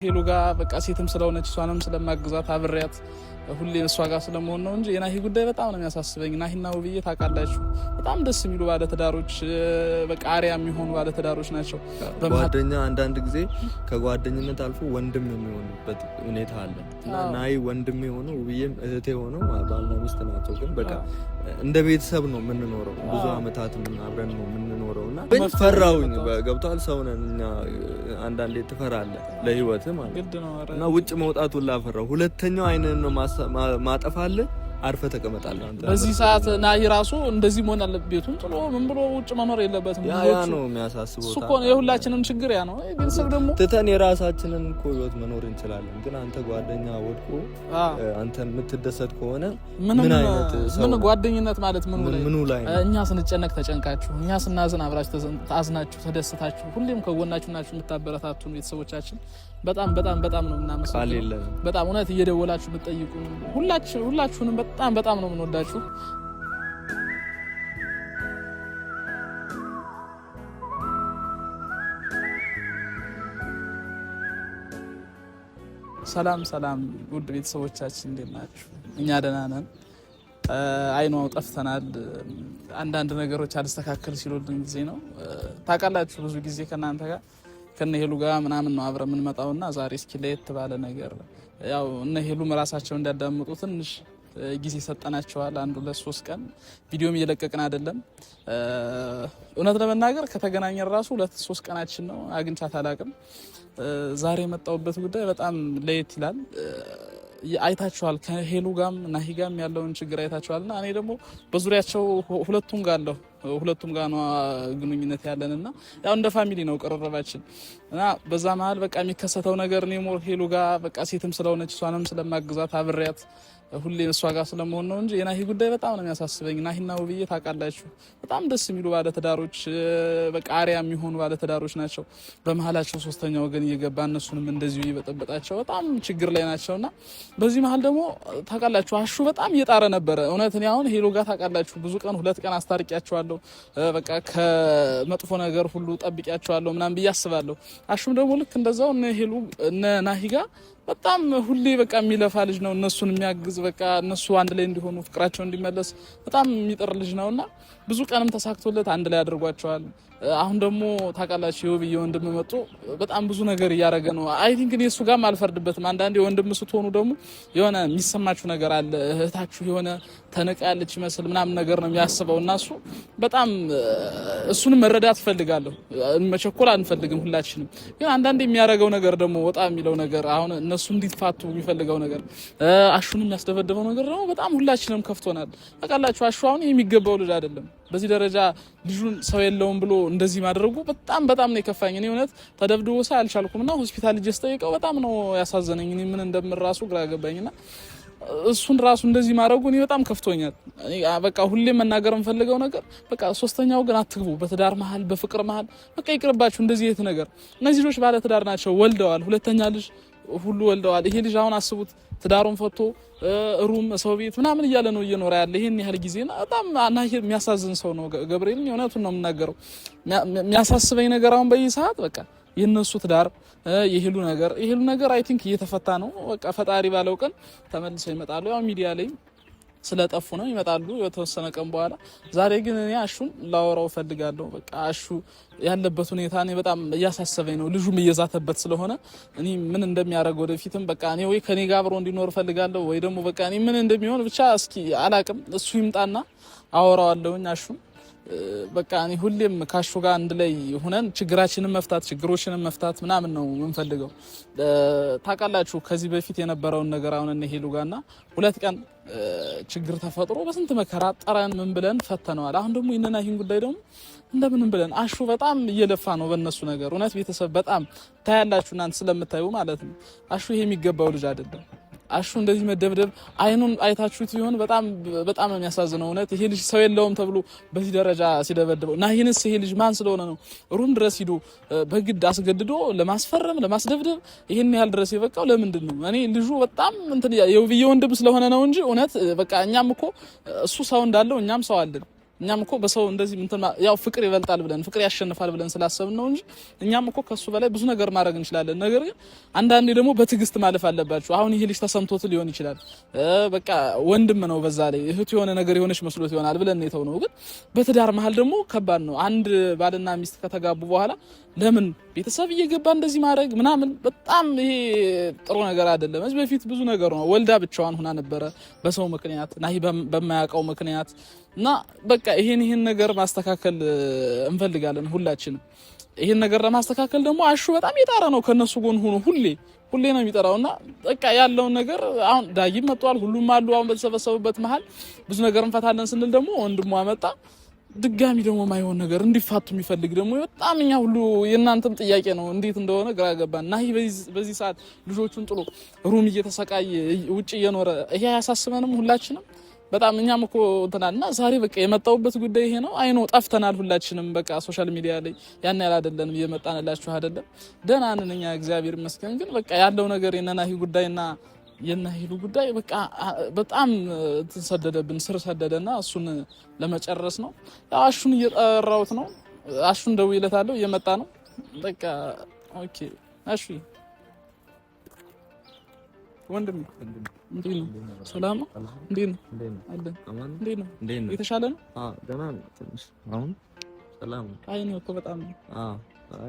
ሄሉ ጋር በቃ ሴትም ስለሆነች እሷንም ስለማግዛት አብሬያት ሁሌ እሷ ጋር ስለመሆን ነው እንጂ የናሂ ጉዳይ በጣም ነው የሚያሳስበኝ። ናሂና ውብዬ ታውቃላችሁ፣ በጣም ደስ የሚሉ ባለትዳሮች፣ በቃ አርአያ የሚሆኑ ባለትዳሮች ናቸው። ጓደኛ አንዳንድ ጊዜ ከጓደኝነት አልፎ ወንድም የሚሆንበት ሁኔታ አለ እና ናሂ ወንድም የሆነው ውብዬም እህቴ የሆነው ባልና ሚስት ናቸው። ግን በቃ እንደ ቤተሰብ ነው የምንኖረው። ብዙ አመታት አብረን ነው የምንኖረው እና ፈራሁኝ። ገብቶሃል? ሰው ነን እኛ። አንዳንዴ ትፈራለህ ለህይወት ማለት እና ውጭ መውጣቱን ላፈራው ሁለተኛው አይንህን ነው ማጠፋልህ። አርፈህ ተቀመጣለህ። አንተ በዚህ ሰዓት ናሂ ራሱ እንደዚህ መሆን አለ። ቤቱን ጥሎ ምን ብሎ ውጭ መኖር የለበትም። ያ ነው የሚያሳስበው። እሱ እኮ የሁላችንም ችግር ያ ነው። ቤተሰብ ደግሞ ትተን የራሳችንን እኮ ህይወት መኖር እንችላለን። ግን አንተ ጓደኛ ወድቆ አንተ የምትደሰት ከሆነ ምን አይነት ሰው ምን ጓደኝነት ማለት ምኑ ላይ ነው? እኛ ስንጨነቅ ተጨንቃችሁ፣ እኛ ስናዝን አብራችሁ አዝናችሁ ተደስታችሁ፣ ሁሌም ከጎናችሁ ናችሁ የምታበረታቱን ቤተሰቦቻችን በጣም በጣም በጣም ነው የምናመሰግነው። በጣም እውነት እየደወላችሁ የምትጠይቁ ሁላችሁንም በጣም በጣም ነው የምንወዳችሁ። ሰላም ሰላም፣ ውድ ቤተሰቦቻችን እንዴት ናችሁ? እኛ ደህና ነን። አይኗ ጠፍተናል። አንዳንድ ነገሮች አልስተካከል ሲሉልን ጊዜ ነው ታውቃላችሁ። ብዙ ጊዜ ከእናንተ ጋር ከነ ሄሉ ጋር ምናምን ነው አብረ የምንመጣውና ዛሬ እስኪ ለየት ባለ ነገር ያው እነ ሄሉም ራሳቸው እንዲያዳምጡ ትንሽ ጊዜ ሰጠናቸዋል። አንድ ሁለት ሶስት ቀን ቪዲዮም እየለቀቅን አይደለም። እውነት ለመናገር ከተገናኘን ራሱ 2-3 ቀናችን ነው። አግኝቻት አላቅም። ዛሬ የመጣሁበት ጉዳይ በጣም ለየት ይላል። አይታችኋል። ከሄሉ ጋም ናሂ ጋም ያለውን ችግር አይታችኋል። እና እኔ ደግሞ በዙሪያቸው ሁለቱም ጋር አለሁ ሁለቱም ጋር ነው ግንኙነት ያለን እና ያው እንደ family ነው ቅርርባችን። እና በዛ መሀል በቃ የሚከሰተው ነገር እኔ more ሄሉ ጋር በቃ ሴትም ስለሆነች እሷንም ስለማግዛት አብሬያት ሁሌ እሷ ጋር ስለመሆን ነው እንጂ የናሂ ጉዳይ በጣም ነው የሚያሳስበኝ። ናሂና ውብዬ ታውቃላችሁ፣ በጣም ደስ የሚሉ ባለትዳሮች፣ በቃ አርአያ የሚሆኑ ባለትዳሮች ናቸው። በመሀላቸው ሶስተኛ ወገን እየገባ እነሱንም እንደዚሁ እየበጠበጣቸው በጣም ችግር ላይ ናቸውና በዚህ መሀል ደግሞ ታውቃላችሁ አሹ በጣም እየጣረ ነበረ። እውነት እኔ አሁን ሄሉ ጋር ታውቃላችሁ ብዙ ቀን 2 ቀን አስታርቂያቸዋለሁ፣ በቃ ከመጥፎ ነገር ሁሉ ጠብቂያቸዋለሁ ምናምን ብዬ አስባለሁ። አሹም ደግሞ ልክ እንደዛው እነ ሄሉ እነ ናሂ ጋር በጣም ሁሌ በቃ የሚለፋ ልጅ ነው። እነሱን የሚያግዝ በቃ እነሱ አንድ ላይ እንዲሆኑ ፍቅራቸው እንዲመለስ በጣም የሚጥር ልጅ ነውና ብዙ ቀንም ተሳክቶለት አንድ ላይ አድርጓቸዋል። አሁን ደግሞ ታውቃላችሁ የውብዬ ወንድም መጥቶ በጣም ብዙ ነገር እያደረገ ነው። I think እኔ እሱ ጋርም አልፈርድበትም። አንዳንዴ ወንድም ስትሆኑ ደግሞ የሆነ የሚሰማችሁ ነገር አለ። እህታችሁ የሆነ ተንቃ ያለች ይመስል ምናምን ነገር ነው የሚያስበው እና እሱ በጣም እሱንም መረዳት እፈልጋለሁ። መቸኮል አንፈልግም ሁላችንም። ግን አንዳንዴ የሚያደርገው ነገር ደግሞ ወጣ የሚለው ነገር አሁን እነሱ እንዲፋቱ የሚፈልገው ነገር አሹን የሚያስደበድበው ነገር ደግሞ በጣም ሁላችንም ከፍቶናል። ታውቃላችሁ አሹ አሁን የሚገባው ልጅ አይደለም። በዚህ ደረጃ ልጁን ሰው የለውም ብሎ እንደዚህ ማድረጉ በጣም በጣም ነው የከፋኝ። እኔ እውነት ተደብድቦ ሳይ አልቻልኩም እና ሆስፒታል ልጅ ስጠይቀው በጣም ነው ያሳዘነኝ። እኔ ምን እንደምል ራሱ ግራ ገባኝና እሱን ራሱ እንደዚህ ማድረጉ እኔ በጣም ከፍቶኛል። በቃ ሁሌም መናገር የምፈልገው ነገር በቃ ሶስተኛው ግን አትግቡ፣ በትዳር መሀል፣ በፍቅር መሀል በቃ ይቅርባችሁ እንደዚህ የት ነገር። እነዚህ ልጆች ባለ ትዳር ናቸው፣ ወልደዋል፣ ሁለተኛ ልጅ ሁሉ ወልደዋል። ይሄ ልጅ አሁን አስቡት ትዳሩን ፈቶ room ሰው ቤት ምናምን እያለ ነው እየኖረ ያለ ይሄን ያህል ጊዜ በጣም ናሂ የሚያሳዝን ሰው ነው። ገብርኤልን የእውነቱን ነው የምናገረው። የሚያሳስበኝ ነገር አሁን በዚህ ሰዓት በቃ የነሱ ትዳር የሄሉ ነገር የሄሉ ነገር I think እየተፈታ ነው። በቃ ፈጣሪ ባለው ቀን ተመልሰው ይመጣሉ። ያው ሚዲያ ላይ ስለጠፉ ነው ይመጣሉ የተወሰነ ቀን በኋላ። ዛሬ ግን እኔ አሹን ላወራው እፈልጋለሁ። በቃ አሹ ያለበት ሁኔታ እኔ በጣም እያሳሰበኝ ነው። ልጁም እየዛተበት ስለሆነ እኔ ምን እንደሚያደርግ ወደፊትም በቃ እኔ ወይ ከኔ ጋር አብሮ እንዲኖር እፈልጋለሁ ወይ ደግሞ በቃ እኔ ምን እንደሚሆን ብቻ እስኪ አላቅም። እሱ ይምጣና አወራዋለሁኝ አሹን በቃ እኔ ሁሌም ካሹ ጋር አንድ ላይ ሆነን ችግራችንን መፍታት ችግሮችንን መፍታት ምናምን ነው የምንፈልገው። ታውቃላችሁ ከዚህ በፊት የነበረውን ነገር አሁን እነ ሄሉ ጋርና 2 ቀን ችግር ተፈጥሮ በስንት መከራ ጠረን ምን ብለን ፈተነዋል። አሁን ደግሞ ይህንና ይህን ጉዳይ ደግሞ እንደምንም ብለን አሹ በጣም እየለፋ ነው በእነሱ ነገር። እውነት ቤተሰብ በጣም ታያላችሁ እናንተ ስለምታዩ ማለት ነው። አሹ ይሄ የሚገባው ልጅ አይደለም። አሹ እንደዚህ መደብደብ አይኑን አይታችሁት ቢሆን በጣም በጣም ነው የሚያሳዝነው። እውነት ይሄ ልጅ ሰው የለውም ተብሎ በዚህ ደረጃ ሲደበድበው እና ይህንስ ይሄ ልጅ ማን ስለሆነ ነው room ድረስ ሂዶ በግድ አስገድዶ ለማስፈረም ለማስደብደብ ይሄን ያህል ድረስ የበቃው ለምንድን ነው? እኔ ልጁ በጣም እንትን የውብዬ ወንድም ስለሆነ ነው እንጂ እውነት በቃ እኛም እኮ እሱ ሰው እንዳለው እኛም ሰው አለን። እኛም እኮ በሰው እንደዚህ እንትን ያው ፍቅር ይበልጣል ብለን ፍቅር ያሸንፋል ብለን ስላሰብን ነው እንጂ እኛም እኮ ከሱ በላይ ብዙ ነገር ማድረግ እንችላለን። ነገር ግን አንዳንዴ ደግሞ በትዕግስት ማለፍ አለባችሁ። አሁን ይሄ ልጅ ተሰምቶት ሊሆን ይችላል። በቃ ወንድም ነው፣ በዛ ላይ እህቱ የሆነ ነገር የሆነች መስሎት ይሆናል ብለን የተው ነው። ግን በትዳር መሀል ደግሞ ከባድ ነው። አንድ ባልና ሚስት ከተጋቡ በኋላ ለምን ቤተሰብ እየገባ እንደዚህ ማድረግ ምናምን በጣም ይሄ ጥሩ ነገር አይደለም። እዚህ በፊት ብዙ ነገር ነው። ወልዳ ብቻዋን ሆና ነበረ በሰው ምክንያት ናሂ በማያውቀው ምክንያት እና በቃ ይሄን ነገር ማስተካከል እንፈልጋለን ሁላችንም። ይሄን ነገር ለማስተካከል ደግሞ አሹ በጣም የጣረ ነው ከነሱ ጎን ሆኖ ሁሌ ሁሌ ነው የሚጠራው እና በቃ ያለውን ነገር አሁን ዳጊም መጥቷል፣ ሁሉም አሉ። አሁን በተሰበሰቡበት መሀል ብዙ ነገር እንፈታለን ስንል ደግሞ ወንድሟ መጣ። ድጋሚ ደግሞ ማይሆን ነገር እንዲፋቱ የሚፈልግ ደግሞ በጣም እኛ ሁሉ የእናንተም ጥያቄ ነው፣ እንዴት እንደሆነ ግራ ገባን። ናሂ በዚህ ሰዓት ልጆቹን ጥሎ room እየተሰቃየ ውጭ እየኖረ ይሄ አያሳስበንም ሁላችንም? በጣም እኛም እኮ እንትናል እና ዛሬ በቃ የመጣሁበት ጉዳይ ይሄ ነው። አይኖ ጠፍተናል ሁላችንም። በቃ social media ላይ ያን ያህል አይደለንም፣ እየመጣንላችሁ አይደለም። ደህና ነን እኛ እግዚአብሔር ይመስገን። ግን በቃ ያለው ነገር የነናሂ ጉዳይና የነሂሉ ጉዳይ በቃ በጣም እንትን ሰደደብን፣ ስር ሰደደና እሱን ለመጨረስ ነው። ያው አሹን እየጠራሁት ነው። አሹን ደውዬለታለሁ፣ እየመጣ ነው። በቃ okay አሹ ወንድም እንዴት ነው? ሰላም ነው? እንዴት ነው? አለን። እንዴት ነው? የተሻለ ነው? አዎ ደህና ነው። ትንሽ አሁን ሰላም ነው። አይ ነው እኮ በጣም አዎ፣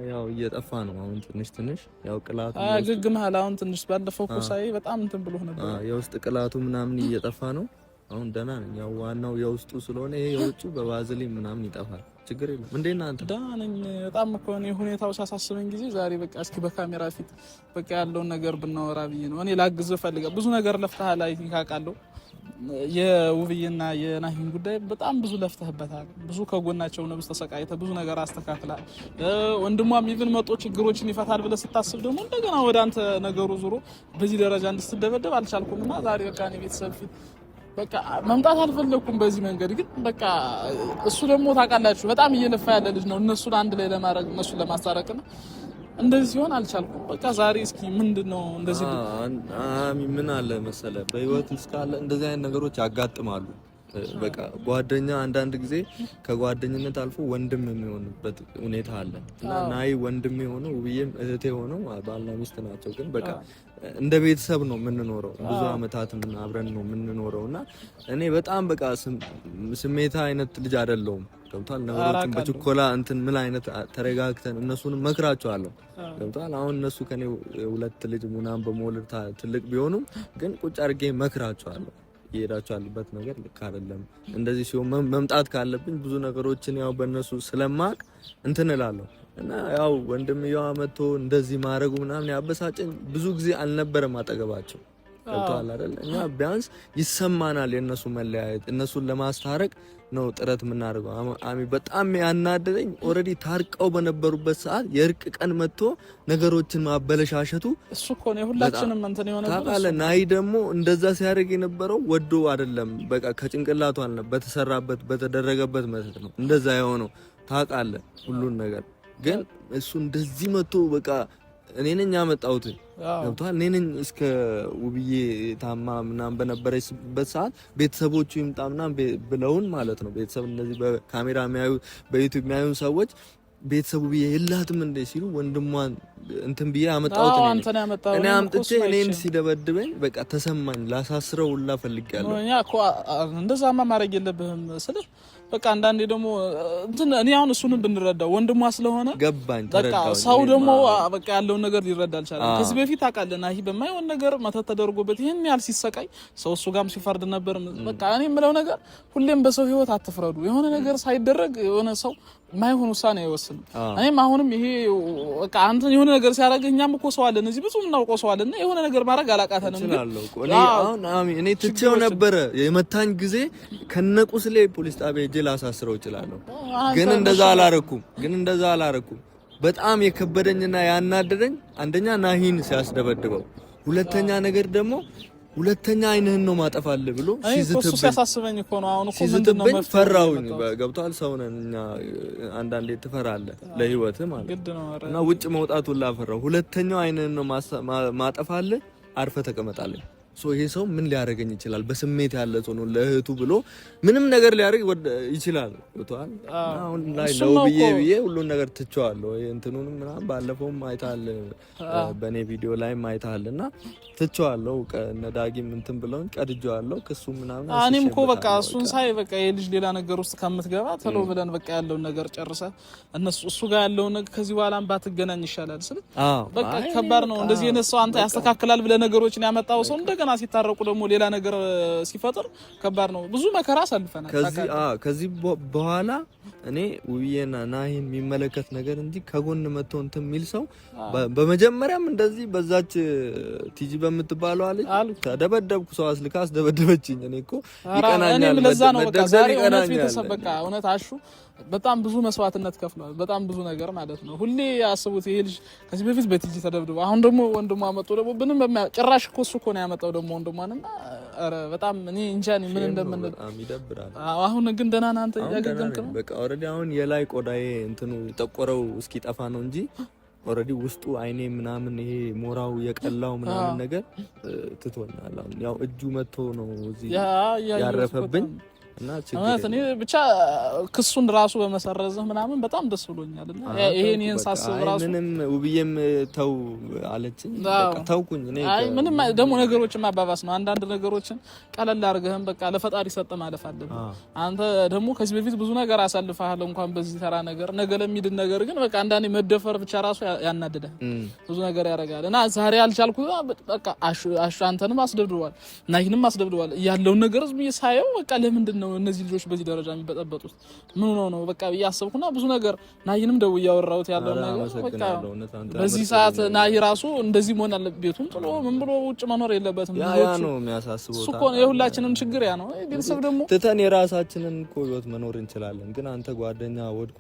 ያው እየጠፋ ነው አሁን ትንሽ ትንሽ ያው ቅላቱ አገግመሃል። አሁን ትንሽ ባለፈው እኮ ሳይ በጣም እንትን ብሎ ነበር። የውስጥ ቅላቱ ምናምን እየጠፋ ነው። አሁን ደህና ነኝ። ያው ዋናው የውስጡ ስለሆነ ይሄ የውጩ በባዝሊን ምናምን ይጠፋል። ችግር የለም። እንዴት ነህ አንተ? ደህና ነኝ በጣም እኮ እኔ ሁኔታው ሲያሳስበኝ ጊዜ ዛሬ በቃ እስኪ በካሜራ ፊት በቃ ያለውን ነገር ብናወራ ብዬ ነው። እኔ ላግዝህ እፈልጋለሁ። ብዙ ነገር ለፍተሃል፣ I think አውቃለሁ። የውብዬና የናሂን ጉዳይ በጣም ብዙ ለፍተህበታል። ብዙ ከጎናቸው ነብስ ተሰቃይተህ ብዙ ነገር አስተካክላል። ወንድሟም even መጦ ችግሮችን ይፈታል ብለህ ስታስብ ደግሞ እንደገና ወደ አንተ ነገሩ ዙሮ በዚህ ደረጃ እንድትደበደብ አልቻልኩም እና ዛሬ በቃ እኔ ቤተሰብ ፊት በቃ መምጣት አልፈለኩም በዚህ መንገድ። ግን በቃ እሱ ደግሞ ታውቃላችሁ በጣም እየለፋ ያለ ልጅ ነው። እነሱን አንድ ላይ ለማድረግ እነሱን ለማስታረቅ ነው። እንደዚህ ሲሆን አልቻልኩም። በቃ ዛሬ እስኪ ምንድን ነው እንደዚህ አሚ ምን አለ መሰለ፣ በህይወት እስካለ እንደዚህ አይነት ነገሮች ያጋጥማሉ። በቃ ጓደኛ አንዳንድ ጊዜ ከጓደኝነት አልፎ ወንድም የሚሆንበት ሁኔታ አለ እና ናይ ወንድም የሆነው ውብዬም እህቴ ሆነው ባልና ሚስት ናቸው። ግን በቃ እንደ ቤተሰብ ነው የምንኖረው። ብዙ አመታት አብረን ነው የምንኖረው እና እኔ በጣም በቃ ስሜታ አይነት ልጅ አይደለሁም። ገብቷል። ነገሮችን በችኮላ እንትን ምን አይነት ተረጋግተን እነሱንም መክራቸዋለሁ። ገብቷል። አሁን እነሱ ከኔ ሁለት ልጅ ምናምን በመውለድ ትልቅ ቢሆኑም ግን ቁጭ አድርጌ መክራቸዋለሁ። እየሄዳችሁ ያለበት ነገር ልክ አይደለም። እንደዚህ ሲሆን መምጣት ካለብኝ ብዙ ነገሮችን ያው በእነሱ ስለማቅ እንትን እላለሁ እና ያው ወንድምየዋ መጥቶ እንደዚህ ማድረጉ ምናምን ያበሳጨኝ ብዙ ጊዜ አልነበረም አጠገባቸው። ገብቶሃል አይደል? እኛ ቢያንስ ይሰማናል የእነሱ መለያየት፣ እነሱን ለማስታረቅ ነው ጥረት የምናደርገው። አሚ በጣም ያናደደኝ already ታርቀው በነበሩበት ሰዓት የእርቅ ቀን መጥቶ ነገሮችን ማበለሻሸቱ እሱ እኮ ነው የሁላችንም እንትን የሆነ ታውቃለህ። ናይ ደግሞ እንደዛ ሲያደርግ የነበረው ወዶ አይደለም፣ በቃ ከጭንቅላቱ አልነበረ፣ በተሰራበት በተደረገበት መሰረት ነው እንደዛ የሆነው። ታውቃለህ ሁሉን ነገር ግን እሱ እንደዚህ መጥቶ በቃ እኔ ነኝ ያመጣሁት። ገብቶሃል? እኔ ነኝ እስከ ውብዬ ታማ ምናምን በነበረችበት ሰዓት ቤተሰቦቹ ይምጣ ምናምን ብለውን ማለት ነው። ቤተሰብ እነዚህ በካሜራ የሚያዩ በዩቲዩብ የሚያዩ ሰዎች ቤተሰቡ ብዬ የላትም እንደ ሲሉ ወንድሟን እንትን ብዬ አመጣሁት። እኔ አምጥቼ እኔን ሲደበድበኝ በቃ ተሰማኝ። ላሳስረው ሁላ ፈልጌያለሁ። እኛ እኮ እንደዛማ ማድረግ የለብህም ስልህ በቃ አንዳንዴ ደግሞ እንትን እኔ አሁን እሱንም ብንረዳው ወንድሟ ስለሆነ ገባኝ። በቃ ሰው ደግሞ በቃ ያለውን ነገር ሊረዳ አልቻለም። ከዚህ በፊት ታውቃለህ ናሂ በማይሆን ነገር መተት ተደርጎበት ይህን ያህል ሲሰቃይ ሰው እሱ ጋርም ሲፈርድ ነበር። በቃ እኔ የምለው ነገር ሁሌም በሰው ህይወት አትፍረዱ። የሆነ ነገር ሳይደረግ የሆነ ሰው ማይሆን ውሳኔ አይወስንም። እኔም አሁንም ይሄ በቃ አንተ የሆነ ነገር ሲያደርግ እኛም እኮ ሰው አለን እዚህ ብዙ የምናውቀው ሰው አለን። የሆነ ነገር ማድረግ አላቃተንም። ግን አሁን እኔ ትቼው ነበረ የመታኝ ጊዜ ከነቁስሌ ፖሊስ ጣቢያ ሄጄ ላሳስረው እችላለሁ። ግን እንደዛ አላረኩም። ግን እንደዛ አላረኩም። በጣም የከበደኝና ያናደደኝ አንደኛ ናሂን ሲያስደበድበው፣ ሁለተኛ ነገር ደግሞ ሁለተኛ አይንህን ነው ማጠፋልህ ብሎ ሲዝትብኝ ሲያሳስበኝ እኮ ነው። አሁን እኮ ምንድነው ፈራሁኝ። ገብቶሃል? ሰው ነን እኛ አንዳንዴ ትፈራለህ ለህይወትህ ማለት እና ውጭ መውጣት ሁላ ፈራሁ። ሁለተኛው አይንህን ነው ማጠፋልህ፣ አርፈህ ተቀመጣለህ። ይሄ ሰው ምን ሊያደርገኝ ይችላል? በስሜት ያለ ሰው ነው። ለእህቱ ብሎ ምንም ነገር ሊያደርግ ይችላል። ገብቶሃል? አሁን ላይ ነው ብዬ ብዬ ሁሉን ነገር ትቼዋለሁ። እንትኑንም ምናምን ባለፈውም አይተሃል፣ በእኔ ቪዲዮ ላይም አይተሃል። እና ትቼዋለሁ። እነ ዳጊም እንትን ብለውኝ ቀድጄዋለሁ። ክሱ ምናምን እኔም እኮ በቃ እሱን ሳይ በቃ የልጅ ሌላ ነገር ውስጥ ከምትገባ ተሎ ብለን በቃ ያለውን ነገር ጨርሰ እነሱ እሱ ጋር ያለውን ነገር ከዚህ በኋላም ባትገናኝ ይሻላል ስል በቃ ከባድ ነው። እንደዚህ የነሳው አንተ ያስተካክላል ብለህ ነገሮችን ያመጣው ሰው እንደገና ሲታረቁ ደግሞ ሌላ ነገር ሲፈጥር ከባድ ነው። ብዙ መከራ አሳልፈናል። ከዚህ በኋላ እኔ ውብዬና ናሂን የሚመለከት ነገር እንጂ ከጎን መጥቶ እንትን የሚል ሰው በመጀመሪያም እንደዚህ በዛች ቲጂ በምትባለው አለች ተደበደብኩ። ሰው አስልካ አስደበደበችኝ። እኔ እኮ ይቀናኛል። ለዛ ነው በቃ ዛሬ እውነት ቤተሰብ በቃ እውነት አሹ በጣም ብዙ መስዋዕትነት ከፍሏል። በጣም ብዙ ነገር ማለት ነው። ሁሌ ያስቡት ይሄ ልጅ ከዚህ በፊት በቲጂ ተደብድቦ አሁን ደግሞ ወንድሟ መጥቶ ደግሞ ምንም ጭራሽ እኮ እሱ እኮ ነው ያመጣው ደግሞ ወንድሟን እና ኧረ በጣም እኔ እንጃ ምን እንደምንል ይደብራል። አሁን ግን ደህና ነህ አንተ? እያገገምክ ነው? በቃ already አሁን የላይ ቆዳዬ እንትኑ የጠቆረው እስኪጠፋ ነው እንጂ already ውስጡ አይኔ ምናምን ይሄ ሞራው የቀላው ምናምን ነገር ትቶኛል። አሁን ያው እጁ መጥቶ ነው እዚህ ያረፈብኝ እና እኔ ብቻ ክሱን ራሱ በመሰረዝህ ምናምን በጣም ደስ ብሎኛል። እና ይሄን ይሄን ሳስብ ራሱ ምንም ውብዬም ተው አለችኝ፣ በቃ ተውኩኝ። እኔ አይ ምንም ደግሞ ነገሮችን ማባባስ ነው። አንዳንድ ነገሮችን ቀለል አድርገህም በቃ ለፈጣሪ ሰጠ ማለፍ አለብህ። አንተ ደግሞ ከዚህ በፊት ብዙ ነገር አሳልፈሃል፣ እንኳን በዚህ ተራ ነገር ነገ ለሚድን ነገር ግን በቃ አንዳንዴ መደፈር ብቻ ራሱ ያናድዳል፣ ብዙ ነገር ያደርጋል። እና ዛሬ አልቻልኩ በቃ አሹ አንተንም አስደብድቧል እና ይሄንም አስደብድቧል ያለውን ነገር ዝም ሳየው በቃ ለምንድን ነው እነዚህ ልጆች በዚህ ደረጃ የሚበጠበጡት? ምን ሆነው ነው በቃ ብዬ አሰብኩና ብዙ ነገር ናሂንም ደውዬ እያወራሁት ያለው ነገር በቃ በዚህ ሰዓት ናሂ ራሱ እንደዚህ መሆን አለ፣ ቤቱን ጥሎ ምን ብሎ ውጭ መኖር የለበትም። ያ ነው የሚያሳስበው። እሱ እኮ የሁላችንም ችግር ያ ነው። ቤተሰብ ደግሞ ትተን የራሳችንን እኮ ህይወት መኖር እንችላለን። ግን አንተ ጓደኛ ወድቆ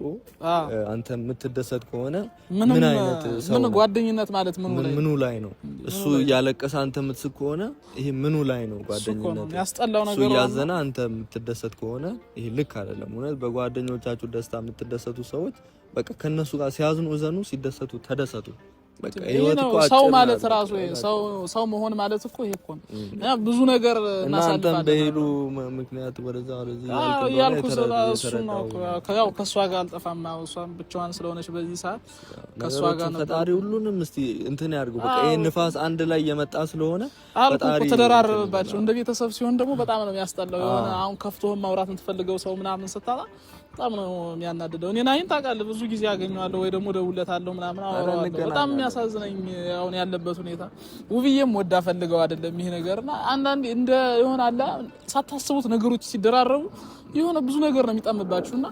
አንተ የምትደሰት ከሆነ ምን አይነት ሰው ምን ጓደኝነት ማለት ምኑ ላይ ነው? እሱ እያለቀሰ አንተ የምትስቅ ከሆነ ይሄ ምኑ ላይ ነው ጓደኝነት? ያስጠላው ነገር እሱ እያዘነ አንተ የምትደሰት ከሆነ ይሄ ልክ አይደለም። እውነት በጓደኞቻችሁ ደስታ የምትደሰቱ ሰዎች በቃ ከነሱ ጋር ሲያዝኑ እዘኑ፣ ሲደሰቱ ተደሰቱ። ሰው ማለት ራሱ ሰው መሆን ማለት እኮ ይሄ እኮ ነው። ብዙ ነገር እናሳልፋለን። በሄሉ ምክንያት ወደዛ ወደዚህ ያልኩ እሱ ነው። ያው ከእሷ ጋር አልጠፋም። እሷም ብቻዋን ስለሆነች በዚህ ሰዓት ከእሷ ጋር ነበር። ፈጣሪ ሁሉንም እስቲ እንትን ያድርገው። በቃ ይሄ ንፋስ አንድ ላይ የመጣ ስለሆነ ፈጣሪ ተደራረበባቸው። እንደ ቤተሰብ ሲሆን ደግሞ በጣም ነው የሚያስጠላው። የሆነ አሁን ከፍቶህም ማውራት የምትፈልገው ሰው ምናምን ስታጣ በጣም ነው የሚያናድደው። እኔ ናሂን ታውቃለህ፣ ብዙ ጊዜ አገኘዋለሁ ወይ ደግሞ እደውልለታለሁ ምናምን አወራዋለሁ። በጣም የሚያሳዝነኝ አሁን ያለበት ሁኔታ ውብዬም ወዳ ፈልገው አይደለም ይሄ ነገርና አንዳንዴ እንደ የሆነ አለ ሳታስቡት ነገሮች ሲደራረቡ የሆነ ብዙ ነገር ነው የሚጠምባችሁና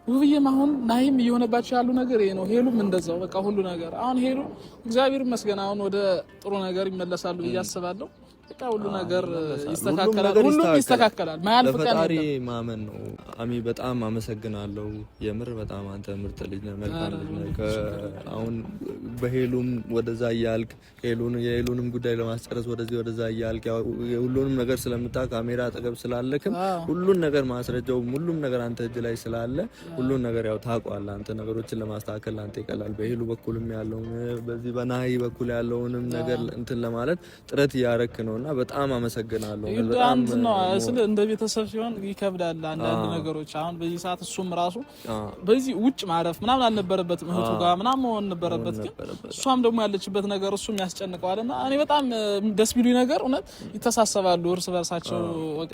ውብዬም አሁን ናሂም እየሆነባቸው ያሉ ነገር ይሄ ነው። ሄሉም እንደዛው በቃ ሁሉ ነገር አሁን ሄሉ እግዚአብሔር ይመስገን አሁን ወደ ጥሩ ነገር ይመለሳሉ ብዬ አስባለሁ። በቃ ሁሉ ነገር ይስተካከላል፣ ሁሉም ይስተካከላል። ማያልፍ ቀን ለፈጣሪ ማመን ነው። አሚ በጣም አመሰግናለሁ። የምር በጣም አንተ ምርጥ ልጅ ነህ፣ መልካም ልጅ ነህ። አሁን በሄሉም ወደዛ እያልክ ሄሉን የሄሉንም ጉዳይ ለማስጨረስ ወደዚህ ወደዛ እያልክ ሁሉንም ነገር ስለምታውቅ ካሜራ አጠገብ ስላለክም ሁሉን ነገር ማስረጃው ሁሉም ነገር አንተ እጅ ላይ ስላለ ሁሉን ነገር ያው ታውቀዋለህ። አንተ ነገሮችን ለማስተካከል አንተ ይቀላል። በሄሉ በኩልም ያለውን በዚህ በናሂ በኩል ያለውንም ነገር እንትን ለማለት ጥረት እያረክ ነው እና በጣም አመሰግናለሁ። በጣም ነው ስለ እንደ ቤተሰብ ሲሆን ይከብዳል አንዳንድ ነገሮች። አሁን በዚህ ሰዓት እሱም ራሱ በዚህ ውጭ ማረፍ ምናምን አልነበረበትም፣ እህቱ ጋር ምናምን መሆን ነበረበት። ግን እሷም ደግሞ ያለችበት ነገር እሱም ያስጨንቀዋል። እና እኔ በጣም ደስ ቢሉኝ ነገር እውነት ይተሳሰባሉ እርስ በርሳቸው። በቃ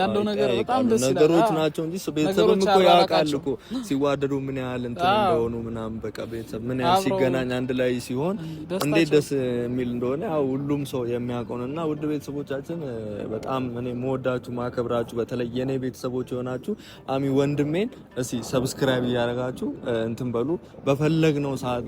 ያለው ነገር በጣም ደስ ይላል። ነገሮች ናቸው እንጂ ቤተሰብም እኮ ያውቃል እኮ ሲዋደዱ ምን ያህል እንትን እንደሆኑ ምናምን በቃ ቤተሰብ ምን ያህል ሲገናኝ አንድ ላይ ሲሆን እንዴት ደስ የሚል እንደሆነ ያው ሁሉም ሰው የሚያውቀው ነው። እና ውድ ቤተሰቦቻችን በጣም እኔ መወዳችሁ ማከብራችሁ፣ በተለይ የኔ ቤተሰቦች የሆናችሁ አሚ ወንድሜን እስቲ subscribe እያደረጋችሁ እንትን በሉ። በፈለግነው ሰዓት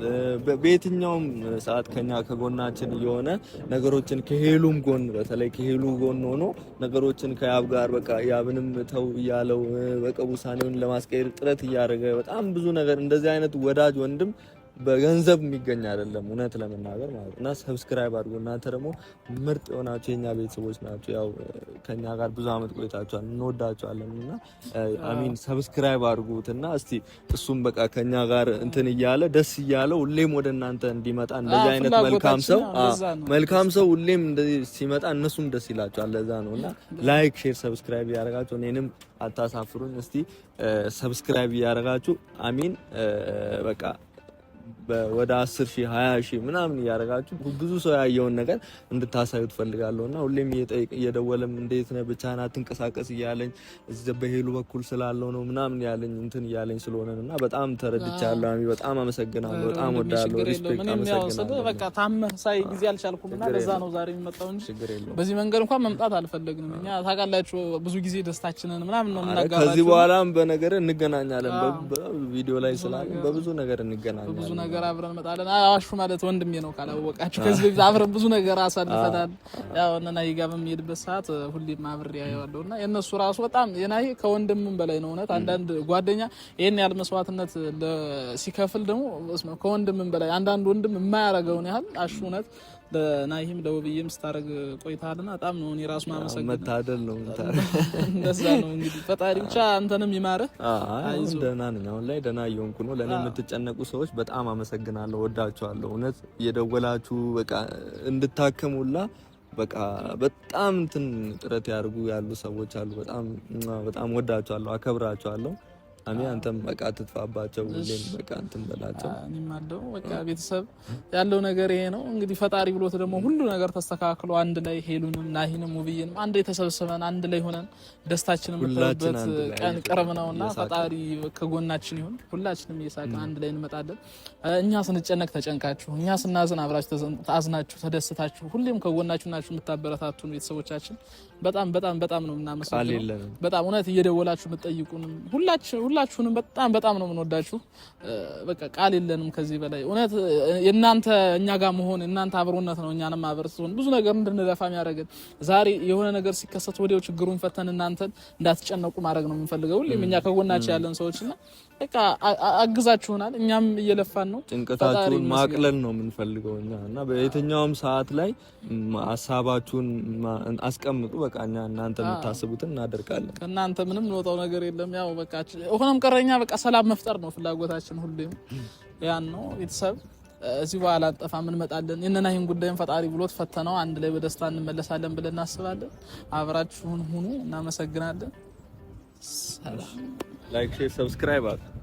በየትኛውም ሰዓት ከኛ ከጎናችን እየሆነ ነገሮችን ከሄሉም ጎን በተለይ ከሄሉ ጎን ሆኖ ነገሮችን ከያብ ጋር በቃ ያብንም ተው እያለው በቃ ውሳኔውን ለማስቀየር ጥረት እያደረገ በጣም ብዙ ነገር እንደዚህ አይነት ወዳጅ ወንድም በገንዘብ የሚገኝ አይደለም፣ እውነት ለመናገር ማለት እና subscribe አድርጉ። እናንተ ደግሞ ምርጥ የሆናችሁ የኛ ቤተሰቦች ናቸው። ያው ከኛ ጋር ብዙ አመት ቆይታችኋል፣ እንወዳችኋለን። እና አሚን subscribe አድርጉት እና እስቲ እሱም በቃ ከኛ ጋር እንትን እያለ ደስ እያለ ሁሌም ወደ እናንተ እንዲመጣ እንደዚህ አይነት መልካም ሰው መልካም ሰው ሁሌም እንደዚህ ሲመጣ እነሱም ደስ ይላቸዋል። ለዛ ነው እና like፣ share፣ subscribe እያደረጋችሁ እኔንም አታሳፍሩኝ። እስቲ subscribe እያደረጋችሁ አሚን በቃ ወደ 10 ሺህ 20 ሺህ ምናምን እያደረጋችሁ ብዙ ሰው ያየውን ነገር እንድታሳዩ ትፈልጋለሁ እና ሁሌም እየደወለም እንዴት ነህ ብቻህን አትንቀሳቀስ እያለኝ እዚህ በሄሉ በኩል ስላለው ነው ምናምን ያለኝ እንትን እያለኝ ስለሆነ እና በጣም ተረድቻለሁ። አሚ በጣም አመሰግናለሁ። በጣም ወዳለሁ። respect አመሰግናለሁ። በቃ ታመህ ሳይ ጊዜ አልቻልኩም እና ለዛ ነው ዛሬ የሚመጣው እንጂ በዚህ መንገድ እንኳን መምጣት አልፈለግንም። እኛ ታውቃላችሁ ብዙ ጊዜ ደስታችንን ምናምን ነው የምናጋራችሁ። ከዚህ በኋላም በነገር እንገናኛለን። በቪዲዮ ላይ ስላለን በብዙ ነገር እንገናኛለን። ብዙ ነገር አብረን እንመጣለን። አዋሹ ማለት ወንድሜ ነው ካላወቃችሁ፣ ከዚህ በፊት አብረን ብዙ ነገር አሳልፈናል። ያው እነ ናሂ ጋር በሚሄድበት ሰዓት ሁሌም አብሬ አየዋለሁ እና የእነሱ ራሱ በጣም የናሂ ከወንድምም በላይ ነው። እውነት አንዳንድ ጓደኛ ይሄን ያህል መስዋዕትነት ሲከፍል ደግሞ ከወንድምም በላይ አንዳንድ ወንድም የማያደርገውን ያህል አሹ እውነት ለናሂም ለውብዬም ስታደርግ ቆይተሃልና በጣም ነው እኔ ራሱ ማመሰግነው። መታደል ነው። እንደዛ ነው እንግዲህ ፈጣሪ ብቻ አንተንም ይማርህ። አይ ደህና ነኝ፣ አሁን ላይ ደህና እየሆንኩ ነው። ለእኔ የምትጨነቁ ሰዎች በጣም አመሰግናለሁ፣ ወዳችኋለሁ። እውነት እየደወላችሁ በቃ እንድታከሙላ በቃ በጣም እንትን ጥረት ያደርጉ ያሉ ሰዎች አሉ። በጣም በጣም ወዳችኋለሁ፣ አከብራችኋለሁ። አሚ አንተም በቃ ትጥፋባቸው፣ ሁሌም በቃ እንትን በላቸው። እኔም አለው በቃ ቤተሰብ ያለው ነገር ይሄ ነው እንግዲህ። ፈጣሪ ብሎት ደግሞ ሁሉ ነገር ተስተካክሎ አንድ ላይ ሄሉንም ናሂንም ውብዬንም አንድ ላይ ተሰብስበን አንድ ላይ ሆነን ደስታችንን የምታዩበት ቀን ቅርብ ነውና ፈጣሪ ከጎናችን ይሁን። ሁላችንም እየሳቅን አንድ ላይ እንመጣለን። እኛ ስንጨነቅ ተጨንቃችሁ፣ እኛ ስናዝን አብራችሁ አዝናችሁ ተደስታችሁ ሁሌም ከጎናችሁ ናችሁ የምታበረታቱን ቤተሰቦቻችን በጣም በጣም በጣም ነው የምናመሰግነው። በጣም እውነት እየደወላችሁ የምትጠይቁንም ሁላችሁንም በጣም በጣም ነው የምንወዳችሁ። በቃ ቃል የለንም ከዚህ በላይ እውነት የእናንተ እኛ ጋር መሆን እናንተ አብሮነት ነው እኛንም አበርትቶን ብዙ ነገር እንድንለፋ የሚያደርገን። ዛሬ የሆነ ነገር ሲከሰት ወዲያው ችግሩን ፈተን እናንተን እንዳትጨነቁ ማድረግ ነው የምንፈልገው። ሁሌም እኛ ከጎናችሁ ያለን ሰዎችና በቃ አግዛችሁናል። እኛም እየለፋን ነው። ጭንቀታችሁን ማቅለል ነው የምንፈልገው እኛ እና በየትኛውም ሰዓት ላይ ሀሳባችሁን አስቀምጡ። በቃ እኛ እናንተ የምታስቡትን እናደርጋለን። ከእናንተ ምንም እንወጣው ነገር የለም። ያው በቃ ሆነም ቀረኛ በቃ ሰላም መፍጠር ነው ፍላጎታችን ሁሌም ያን ነው። ቤተሰብ እዚህ በኋላ አንጠፋም፣ እንመጣለን። የነናሂን ጉዳይም ፈጣሪ ብሎት ፈተነው አንድ ላይ በደስታ እንመለሳለን ብለን እናስባለን። አብራችሁን ሁኑ። እናመሰግናለን። ሰላም። Like፣ share፣ subscribe አድርጉ።